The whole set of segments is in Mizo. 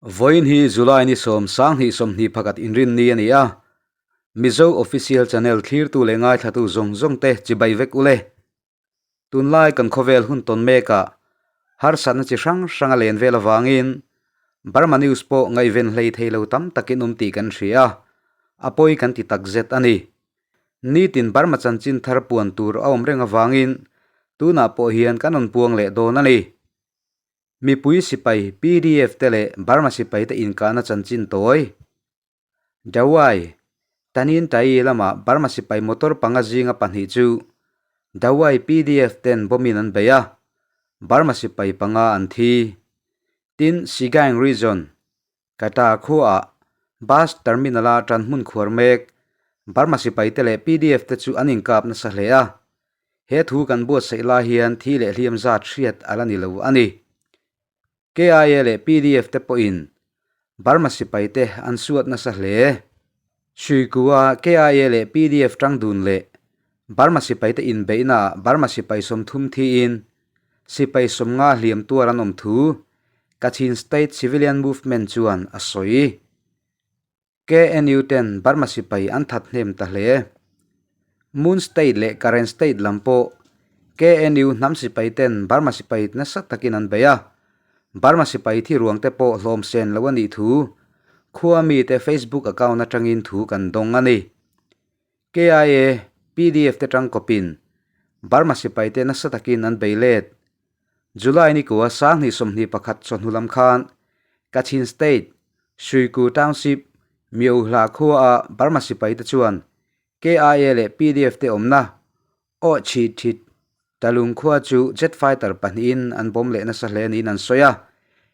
Vawiin hi July ni sawm 20 21 inrinni a ni a, Mizo Official Channel thlirtu leh ngaithlatu zawng zawng te chibai vek ule. Tunlai kan khawvel hun tawn mekah harsatna chi hrang hrang a len vel avangin Burma News pawh ngaihven hlei thei lo tam takin awm tih kan hria a, a pawi kan ti takzet a ni. Nitin Burma chanchin thar puan tur a awm reng avangin tunah pawh hian kan rawn puang leh dawn a ni. Mipui sipai pdf te leh Burma sipai te inkahna chanchin tawi. Dawai, Tanin Tai lama Burma sipai motor panga zinga pahnih chu Dawai pdf ten bomb-in an bei a, Burma sipai panga an thi. Tin, Sigaing Region, Kata khuaah Bus Terminal-a tan hmun khuar mek Burma sipaite leh pdf te chu an inkap nasa hle a. He thu kan buatsaih lai hian thi leh hliam zat hriat a la ni lo a ni. KIA leh pdf te pawhin Burma sipaite an suat nasa hle. Suikua KIA leh pdf tang dun leh Burma sipaite inbeihnaah Burma sipai 30 thiin sipai 50 hliam tuar an awm thu Kachin State Civilian Movement chuan a sawi. KNU ten Burma sipai an that hnem ta hle. Moon State leh Karen State lam pawh KNU hnam sipai ten Burma sipai nasa takin an bei a. Burma sipai thi ruang te pawh hlawm sen lo a nih thu khua mite Facebook account atangin thu kan dawng a ni. KIA, pdf te tang kawpin Burma sipai te nasa takin an bei let. July ni kua 2021 chawhnu lam khan Kachin State, Suiku Township, Myohla khuaah Burma sipai te chuan KIA leh pdf te awmna Aw Chhi Thit Talung khua chu jet fighter pahnihin an bomb leh nasa hle niin an sawi a.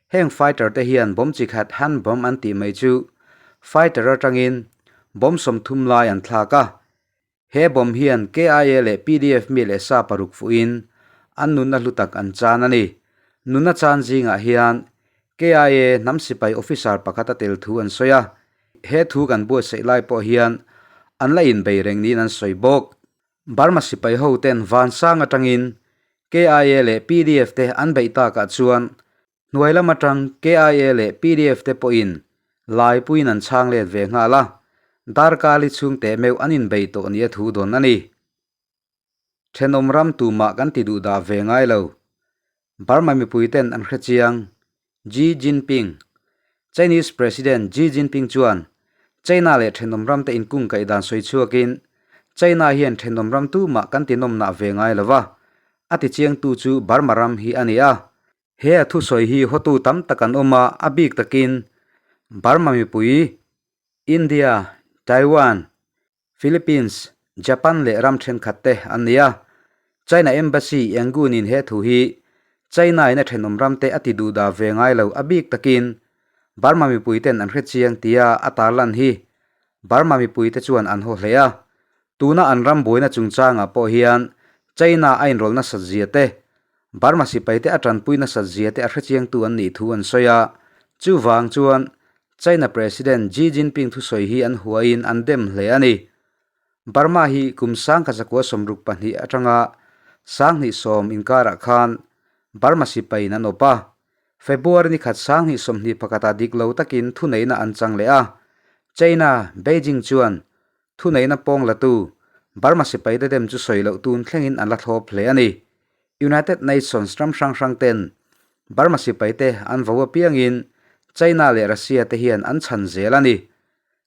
Heng fighter te hian bomb chi khat hand bomb an tih mai chu fighter atangin bomb 30 lai an thlak a. He bomb hian KIA leh pdf mi leh sa paruk fuhin an nunna hlu tak an chan a ni. Nunna chan zingah hian KIA hnam sipai officer pakhat a tel thu an sawi a. He thu kan buatsaih lai pawh hian an la inbei reng niin an sawi bawk. Burma sipai ho ten vansang atangin KIA leh pdf te an beih takah chuan Hnuai lam atang KIA leh pdf te pawhin laipuiin an chhang let ve nghal a, darkar li chhung teh meuh an inbei tawh nia thu dawn a ni. Thenawm ram tumah kan ti duh dah ve ngai lo. Burma mipui ten an hre chiang. Xi Jinping, Chinese President Xi Jinping chuan China leh thenawm ram te inkung kaih dan sawi chhuakin China hian thenawm ram tumah kan ti nawmnah ve ngai lo va, a ti chiangtu chu Burma ram hi a ni a. He a thusawi hi hotu tam tak an awm a, a bik takin Burma mipui, India, Taiwan, Philippines, Japan leh ram thenkhat te an ni a. China Embassy Yangon in he thu hi China in a thenawm ram te a ti duh dah ve ngai lo, a bik takin Burma mipui ten an hre chiang tia a tarlan hi Burma mipui te chuan an haw hle a. Tuna an ram buaina chungchangah pawh hian China a inrawlh nasat zia te, Burma sipaite a tanpui nasat zia te a hrechiangtu an nih thu an sawi a. Chuvang chuan China President Xi Jinping thusawi hi an huain an dem hle a ni. Burma hi kum 1962 atanga 2010 inkarah khan Burma sipaiin an awp a. February ni khat 2021 ah dik lo takin thuneihna an chang leh a. China, Beijing chuan Thuneihna pawng latu Burma sipai te dem chu sawi loh tun thlengin an la thlawp hle a ni. United Nations ram hrang hrang ten Burma sipai te an vo apiangin China leh Russia te hian an chhan zel a ni.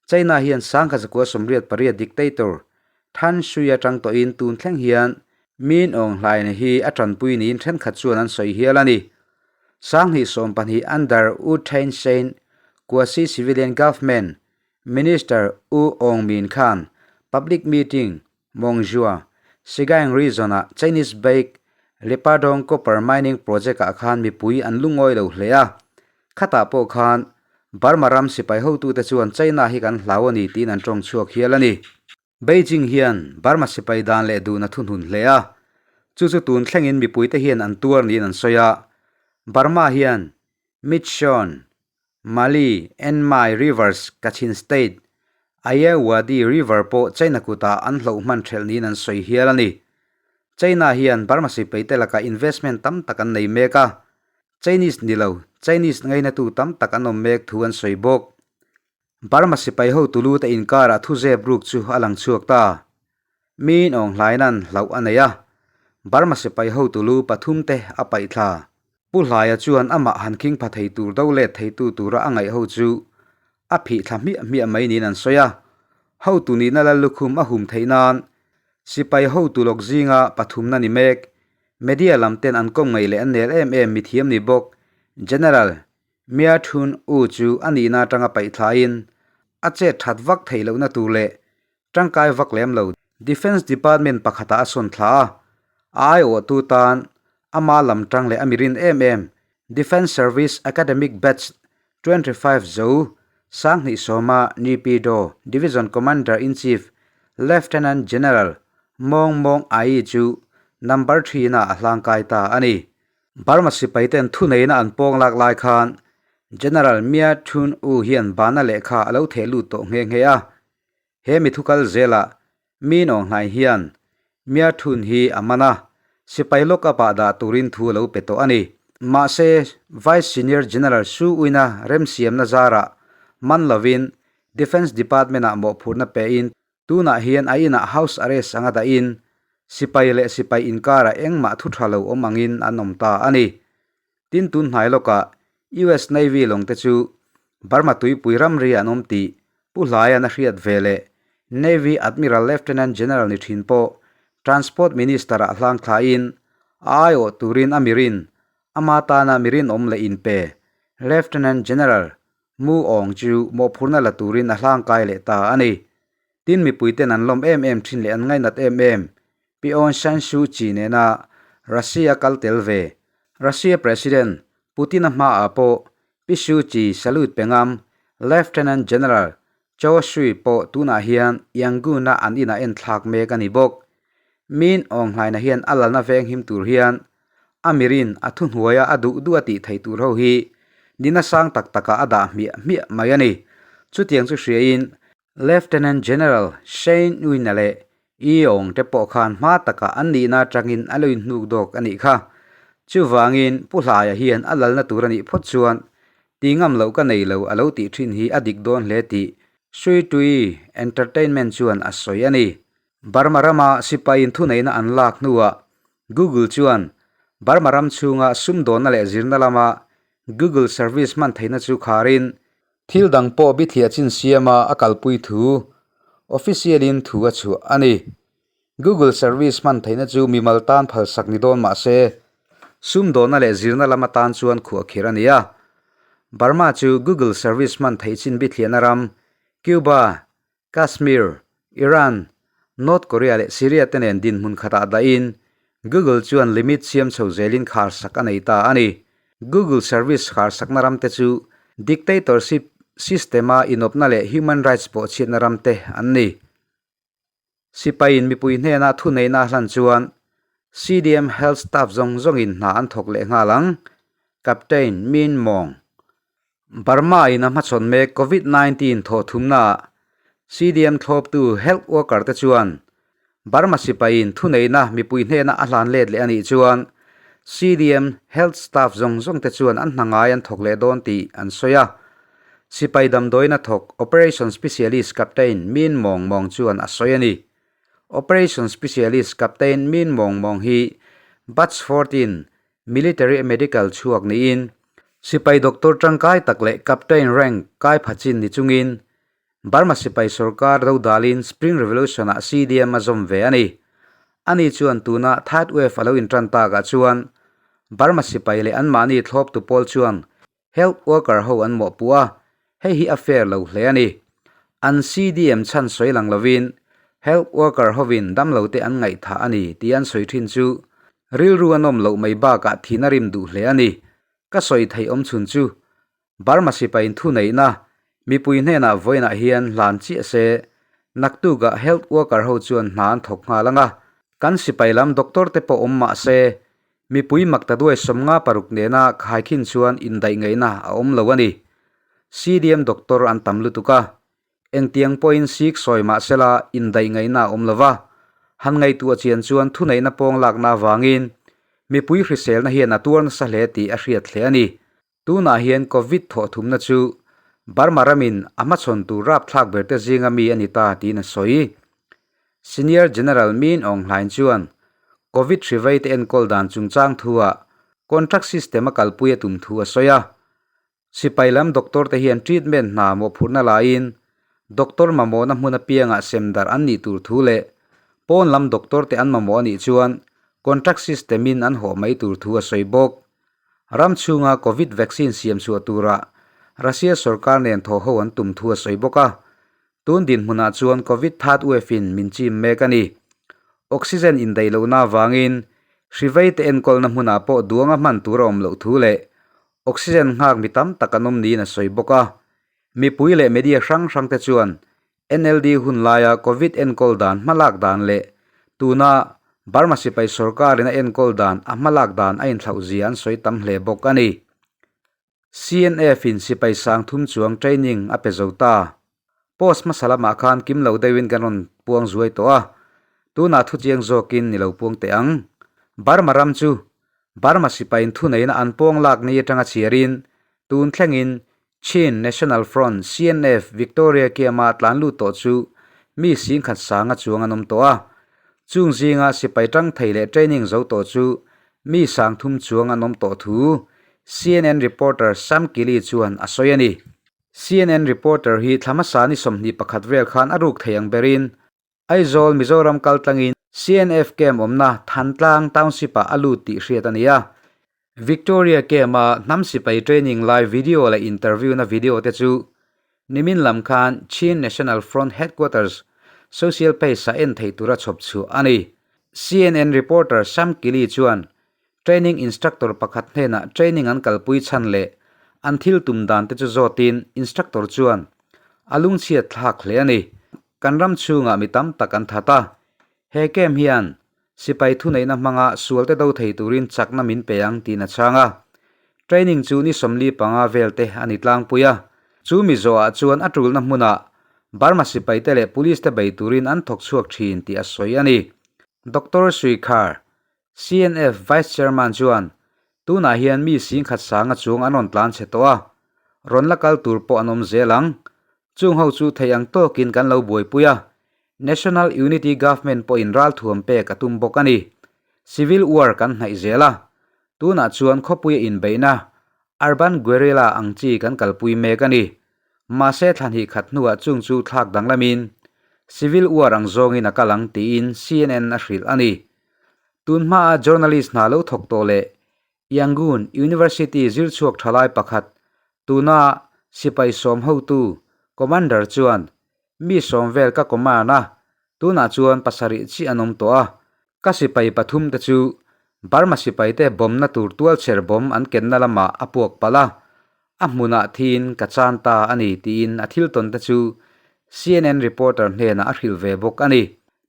China hian 1988 dictator Than Sui atang tawhin tun thleng hian Min Aung Hlaing hi a tanpui niin thenkhat chuan an sawi hial a ni. 2012 under U Thein Sein quasi-civilian government Minister U Aung Min khan public meeting Mongjua, Sagaing Region-ah Chinese Bake Lepadong Copper Mining Project-ah khan mipui an lungawi lo hle a. Khatah pawh khan Burma ram sipai hotute chuan China hi kan hlau a ni tiin an tawng chhuak hial a ni. Beijing hian Burma sipai dan leh duhna thunun hle a, chu chu tun thlengin mipuite hian an tuar niin an sawi a. Burma hian Myitsone, Mali, Enmai Rivers, Kachin State, Ayeyawady River pawh China kutah an hloh hman thelh niin an sawi hial a ni. China hian Burma sipaite lakah investment tam tak an nei mek a. Chinese ni lo, Chinese ngainatu tam tak an awm mek thu an sawi bawk. Burma sipai hotu lu te inkarah thu zep ruk chu a lang chhuak ta. Miin awng hlainan hlauh a nei a, Burma sipai hotu lu pathum te a paih thla. Pu Hlaia chuan amah han khing pha thei tur do let theitu tura a ngaih ho chu a phih thla hmiah hmiah mai niin an sawi a. Hotu nihna lal lukhum a hum theih nan sipai hotu lawk zinga pathumna ni mek, media lam ten an kawm ngaih leh an nel em em mithiam ni bawk General Mya Thun U chu a nihna atanga paih thlain a chet that vak theih lohna tur leh Tangkai vak lem lo. Defence Department pakhatah a sawn thla a, a aiawhtu tan ama lam tang leh a mirin em em Defence Service Academic Batch 25 zo Sanghnih Sawma Naypyidaw Division Commander-in-Chief Lieutenant General Mawng Mawng Aye chu number three-na a hlangkai ta a ni. Burma sipaiten thuneihna an pawng lak lai khan General Mya Thun Oo hian bana lehkha a lo theh lut tawh nghe nghe a. He mi thukal zelah mi nawnghnai hian Mya Thun hi a man a, sipai lock up ah dah turin thu a lo pe tawh a ni. Mahse, Vice Senior General Su Uina remsiamna zarah man lovin Defence Department ah mawhphurhna pein tunah hian a inah house arrest anga dahin sipai leh sipai inkarah engmah thu tha lo awm angin an awm ta a ni. Tin tun hnai lawkah US Navy lawng te chu Burma tuipui ramri an awm tih Pu Hlaia'n a hriat ve leh Navy Admiral Lieutenant General ni thin pawh Transport Minister ah hlang thlain a aiawh turin a mirin ama tana mirinawm leh inpe Lieutenant General Mu Aung chu mawhphurhna la turin a hlangkai leh ta a ni. Tin mipuiten an lawm em em thin leh an ngainat em em Pi Aung San Suu Kyi nena Russia kal tel ve Russia President Putin-a hmaah pawh Pi Suu Kyi salute pe ngam Lieutenant General Kyaw Sui pawh tunah hian Yangon-a an inah enthlak mek a ni bawk. Min Aung Hlaina hian a lalna veng him tur hian a mirin a thuhnuaia a duh duh a tih theih tur ho hi nina sang tak takah a dah hmiah hmiah mai a ni. Chutiang chu hriain Lieutenant General Shane Win-a leh I Aung te pawh khan hma takah an nihna atangin a lo inhnuk dawk a nih kha. Chuvangin Pu Hlaia hian a lalna tur a nih phawt chuan ti ngam loh ka nei lo a lo tih thin hi a dik dawn hle tih Sui Tui Entertainment chuan a sawi a ni. Burma rama sipaiin thuneihna an lak hnuah Google chuan Burma ram chhunga sumdawnna leh zirna lama Google service hman theihna chu kharin Thil dang pawh bithliah chin siama a kalpui thu official-in thu a chhuah a ni. Google service hman theihna chu mimal tan phalsak ni dawn mah se, sumdawnna leh zirna lam atan chuan khuahkhirh a ni a. Burma chu Google service hman theih chin bithliahna ram Cuba, Kashmir, Iran, North Korea leh Syria te nen dinhmun khatah dahin Google chuan limit siam chho zelin kharsak a nei ta a ni. Google service kharsakna ram te chu dictatorship system-a inawpna leh human rights pawh chhiatna ram te an ni. Sipaiin mipui hnena thuneihna a hlan chuan CDM health staff zawng zawngin hna an thawk leh nghal ang, Captain Min Maung. Burma in a hmachhawn mek Covid 19 thawh thumnaah CDM thlawptu health worker te chuan Burma sipaiin thuneihna mipui hnena a hlan let leh a nih chuan CDM health staff zawng zawng te chuan an hna ngai an thawk leh dawn tih an sawi a. Sipai damdawiina thawk Operation Specialist Captain Min Maung Maung chuan a sawi a ni. Operation Specialist Captain Min Maung Maung hi Batch 14 Military Medical chhuak niin sipai doctor tangkai tak leh Captain rank kai pha chin ni chungin Burma sipai sorkar dodalin Spring Revolution ah CDM a zawm ve a ni. Ani chuan tuna third wave a lo intan takah chuan Burma sipai leh anmahni thlawptu pawl chuan Health worker ho an mawhpuh a, hei hi a fair lo hle a ni. An CDM chhan sawi lang lovin health worker hovin damlo te an ngaihthah a ni tih an sawi thin chu rilru a nawm loh mai bakah thin a rim duh hle a ni. Ka sawi theih awm chhun chu Burma sipaiin thuneihna mipui hnenah vawiinah hian hlan chiah se naktukah health worker ho chuan hna an thawk nghal ang a, kan sipai lam doctor te pawh awm mah se Mipui makta duai 56 nena khaikhin chuan indaih ngaihna a awm lo a ni. CDM doctor an tam lutuk a, engtiang pawhin sik sawi mah sela indaih ngaihna a awm lo va, han ngaihtuah chian chuan thuneihna pawng lakna avangin. Mipui hriselna hian a tuar nasa hle tih a hriat hle a ni. Tunah hian Covid thawhthumna chu Burma ramin a hmachhawn tur rapthlak berte zinga mi a ni ta tiin a sawi. Senior General Min Aung Hlaing chuan Covid hri veite enkawl dan chungchang thuah contract system a kalpui a tum thu a sawi a. Sipai lam doctor te hian treatment hna mawhphurhna laiin doctor mamawhna hmun apiangah sem darh an nih tur thu leh pawn lam doctor te an mamawh a nih chuan contract system in an hawh mai tur thu a sawi bawk. Ram chhunga Covid vaccine siam chhuah turah Russia sorkar nen thaw ho an tum thu a sawi bawk a. Tun dinhmunah chuan Covid third wave in min chim mek a ni. Oxygen indaih lohna avangin hri vei te enkawlna hmunah pawh duanga hman tur a awm loh thu leh Oxygen nghak mi tam tak an awm niin a sawi bawk a. Mipui leh media hrang hrang te chuan NLD hun laia Covid enkawl dan hmalak dan leh tuna Burma sipai sorkarin a enkawl dan a hmalak dan a inthlauh zia an sawi tam hle bawk a ni. CNF in sipai sang thum chuang training a pe zo ta. Post hmasa lamah khan kim lo deuhin kan rawn puang zuai tawh a, tunah thu chiang zawkin ni lo puang teh ang. Burma ram chu Burma sipain thuneihna an pawng lak ni atanga chhiarin tun thlengin Chin National Front, CNF, Victoria Kiama tlan lut tawh chu mi singkhat sanga chuang an awm tawh a. Chung zinga sipai tang thei leh training zo tawh chu mi sang thum chuang an awm tawh thu CNN reporter Sam Kili chuan a sawi a ni. CNN reporter hi thla hmasa ni 21 vel khan a ruk thei ang berin Aizawl, Mizoram kal tlangin CNF camp awmna Thantlang Township-ah a lut tih hriat a ni a. Victoria camp-a hnam sipai training lai video leh interview-na video te chu nimin lam khan Chin National Front Headquarters social page-ah en theih tura chhawp chhuah a ni. CNN reporter Sam Kili chuan Training instructor pakhat hnenah training an kalpui chhan leh an thil tum dan te chu zawtin instructor chuan a lungchhiat thlak hle a ni. Kan ram chhungah mi tam tak an that a, he camp hian sipai thuneihna hmanga sual te do thei turin chakna min pe ang tiin a chhang a. Training chu ni 45 vel te a ni tlangpui a, chu mi zawhah chuan a tulna hmunah Burma sipai te leh police te bei turin an thawk chhuak thin tih a sawi a ni. Doctor Suikhar CNF Vice Chairman chuan, Tunah hian mi singkhat sanga chuang an rawn tlan chhe tawh a, rawn la kal tur pawh an awm zel ang. Chung ho chu thei ang tawkin kan lo buaipui a, National Unity Government pawhin ralthuam pek a tum bawk a ni. Civil War kan hnaih zel a, tunah chuan khawpuia inbeihna, Urban Guerrilla ang chi kan kalpui mek a ni. Mahse thla hnih khat hnuah chung chu thlak danglamin Civil War ang zawngin a kal ang tiin CNN a hrilh a ni. Tun hmaa journalist hna lo thawk tawh leh Yangon University zirchhuak thalai pakhat tuna sipai sawm hotu Commander chuan mi sawm vel ka command a, tunah chuan pasarih chiah an awm tawh a, ka sipai pathum te chu Burma sipaite bomna tur tualchher bomb an kenna lamah a puak palh a, A hmunah thiin ka chan ta a ni tiin a thil tawn te chu CNN reporter hnenah a hrilh ve bawk a ni.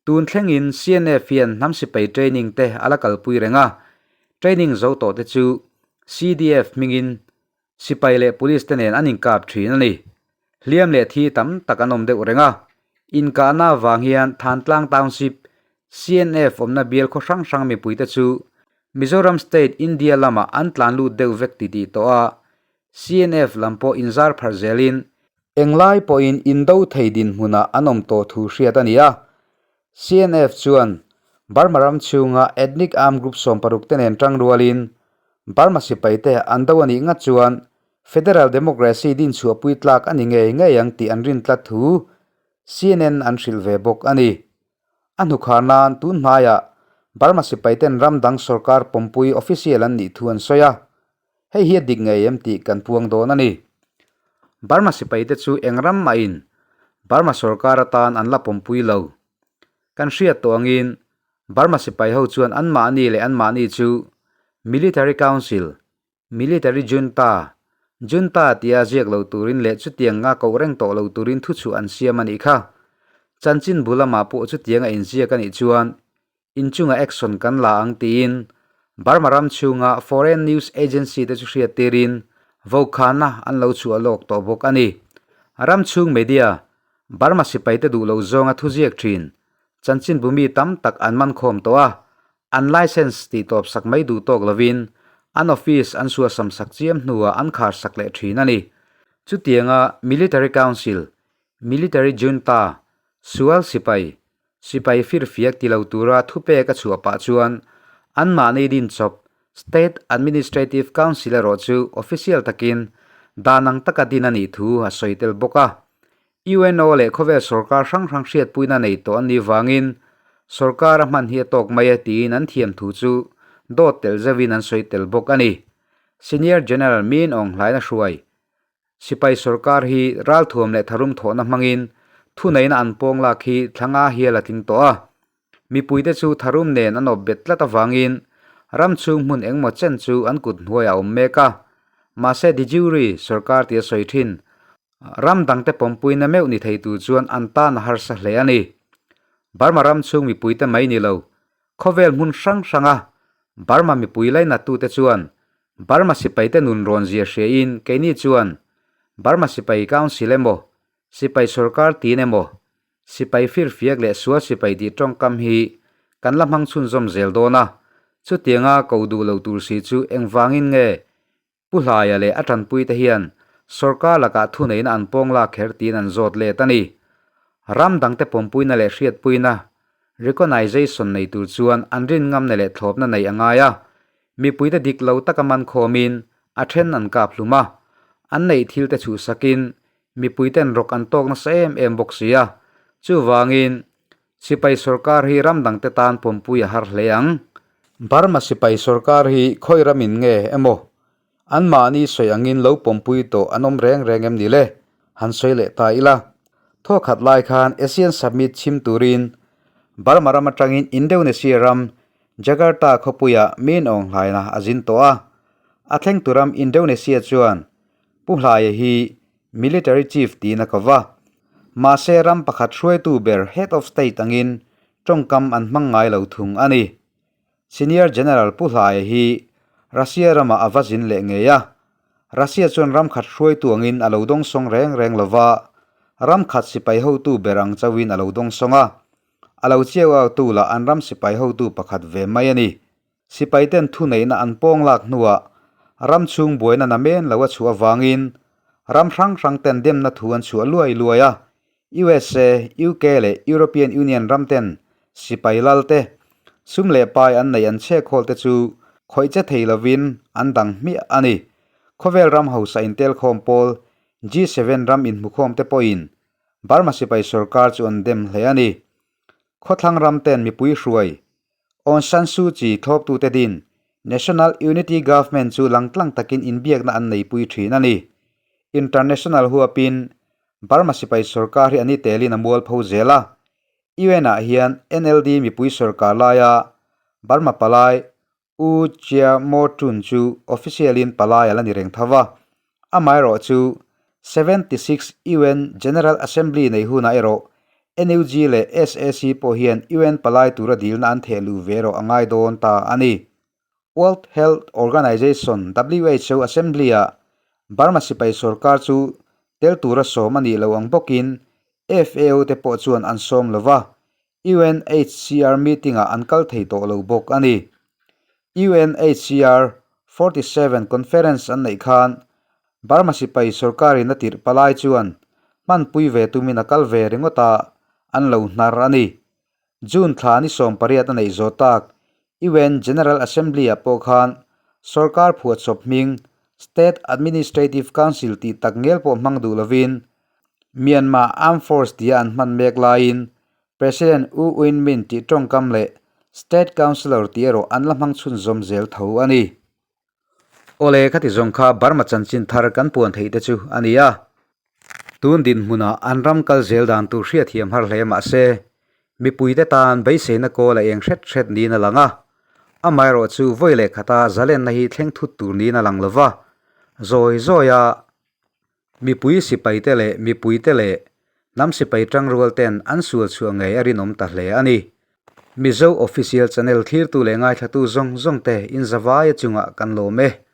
Tun thlengin CNF hian hnam sipai training te a la kalpui reng a, training zo tawh te chu CDF hmingin sipai leh police te nen an inkap thin a ni. Hliam leh thi tam tak an awm deuh reng a, inkahna avang hian Thantlang Township CNF awmna bial khaw hrang hrang mipuite chu Mizoram State India lamah an tlan lut deuh vek ti tih tawh a, CNF lam pawh inzar pharh zelin englai pawhin indo thei dinhmunah an awm tawh thu hriat a ni a. CNF chuan Burma ram chhunga ethnic armed group 60 te nen tang rualin Burma sipaite an do a nih ngat chuan Federal Democracy dinchhuahpui tlak a ni ngei ngei ang tih an rin tlat thu CNN an hrilh ve bawk a ni. A hnukhar nan tun hmaiah Burma sipaiten ram dang sorkar pawmpui official an nih thu an sawi a, hei hi a dik ngei em tih kan puang dawn a ni. Burma sipaite chu eng ram mahin Burma sorkar atan an la pawmpui lo. Kan hriat tawh angin Burma sipai ho chuan anmahni leh anmahni chu Military Council, Military Junta, Junta tia ziak lo turin leh chutiang nga koh reng tawh lo turin thuchhuah an siam a nih kha. Chanchin bu lamah pawh chutiang a inziak a nih chuan inchunga action kan la ang tiin Burma ram chhunga foreign news agency te chu hriat tirin vokhana an lo chhuah lawk tawh bawk a ni. Ram chhung media, Burma sipaite duh lo zawnga thuziak thin chanchin bu mi tam tak an man khawm tawh a. An license tih tawp sak mai duh tawk lovin an office an suasam sak chiam hnuah an khar sak leh thin a ni. Chutianga Military Council, Military Junta, Sual Sipai, Sipai firfiak ti lo tura thupek a chhuah pah chuan anmahni din chawp State Administrative Council erawh chu official takin dan ang taka din a nih thu a sawi tel bawk a. UNO leh khawvel sorkar hrang hrang hriatpuina nei tawh an nih vangin sorkar a hman hi a tawk mai e tiin an thiam thu chu dawt tel zeuhin an sawi tel bawk a ni. Senior General Min Aung Hlaina hruai sipai sorkar hi ralthuam leh tharum thawhna hmangin thuneihna an pawng lak hi thla nga hial a tling tawh a. Mipuite chu tharum nen an awp bet tlat avangin ram chhung hmun engmaw chen chu an kut hnuaiah a awm mek a. Mahse de jure sorkar tia sawi thin Ram dangte pawmpuina meuh ni thei tur chuan an tan a harsa hle a ni. Burma ram chhung mipuite mai ni lo, khawvel hmun hrang hranga Burma mipui lainattute chuan Burma sipaite nun rawn zia hriain keini chuan Burma Sipai Council emaw, Sipai Sorkar tin emaw, Sipai firfiak leh sual sipai tih tawngkam hi kan la hmang chhunzawm zel dawn a, chutianga ko duh lo tur si chu engvangin nge Pu Hlaia leh a tanpuite hian sorkar lakah thuneihna an pawng lak kher tiin an zawt let a ni. Ram dangte pawmpuina leh hriatpuina, recognization, nei tur chuan an rin ngamna leh thlawpna neih a ngai a. Mipuite dik lo taka man khawmin a then an kap hlum a, an neih thilte chhuhsakin mipuiten rawk an tawk nasa em em bawk si a. Chuvangin, Sipai sorkar hi ram dangte tan pawmpui a har hle ang. Burma sipai sorkar hi khawi ramin nge emaw anmahni sawi angin lo pawmpui tawh an awm reng reng em ni le? Han sawi leh ta ila. Thawkhat lai khan ASEAN Summit chhim turin Burma ram atangin Indonesia ram Jakarta khawpuiah Min Aung Hlaina a zin tawh a. A thlengtu ram Indonesia chuan Pu Hlaia hi Military Chief tiin a ko va. Mahse ram pakhat hruaitu ber Head of State angin tawngkam an hmang ngai lo thung a ni. Senior General Pu Hlaia hi Russia ramah a va zin leh ngei a. Russia chuan ram khat hruaitu angin a lo dawngsawng reng reng lo va, ram khat sipai hotu ber ang chauhin a lo dawngsawng a. A lo chiau autu lah an ram sipai hotu pakhat ve mai a ni. Sipaiten thuneihna an pawng lak hnuah ram chhung buaina namen lo a chhuah avangin ram hrang hrang ten demna thu an chhuah luai luai a, USA, UK leh European Union ram ten sipai lal te, sum leh pai an neih an chhekhawl te chu khawih che thei lovin an dang hmiah a ni. Khawvel ram hausa intelkhawm pawl G7 ram inhmukhawm te pawhin Burma sipai sorkar chu an dem hle a ni. Khawthlang ram ten mipui hruai Aung San Suu Kyi thlawptute din National Unity Government chu langtlang takin inbiakna an neipui thin a ni. International huapin Burma sipai sorkar hi a ni telin a mualpho zel a. UN ah hian NLD mipui sorkar laia Burma palai U Chia Maw Tun chu official-in palai a la ni reng tho va. Amaherawh chu 76 UN General Assembly nei hunah erawh NUG leh sac pawh hian UN palai tura dilna an theh luh ve erawh a ngai dawn ta a ni. World Health Organization, who, Assembly-ah Burma sipai sorkar chu tel tura sawm a nih loh ang bawkin FAO te pawh chuan an sawm lo va, UNHCR meeting-ah an kal thei tawh lo bawk a ni. UNHCR 47 conference an neih khan Burma sipai sorkarin a tirh palai chuan hmanpui ve tumin a kal ve ringawt a, an lo hnar a ni. June thla ni 18 a neih zawh tak UN General Assembly-ah pawh khan sorkar phuahchawp hming State Administrative Council tih tak ngel pawh hmang duh lovin Myanmar Armed Force tia an hman mek laiin President U Win Myint tih tawngkam leh State Councillor tih erawh an la hmang chhunzawm zel tho a ni. Awle khati zawng kha Burma chanchin thar kan puan theih te chu a ni a. Tun dinhmunah an ram kal zel dan tur hriatthiam har hle mah se, mipuite tan beiseina kawl a eng hret hret niin a lang a. Amaherawh chu vawi leh khata zalenna hi thleng thut tur niin a lang lo va, zawi zawia Mipui sipaite leh mipuite leh hnam sipai tangrual ten an sual chhuah ngei a rinawm ta hle a ni. Mizo Official Channel thlirtu leh ngaithlatu zawng zawng te in zavaia chungah kan lawm e.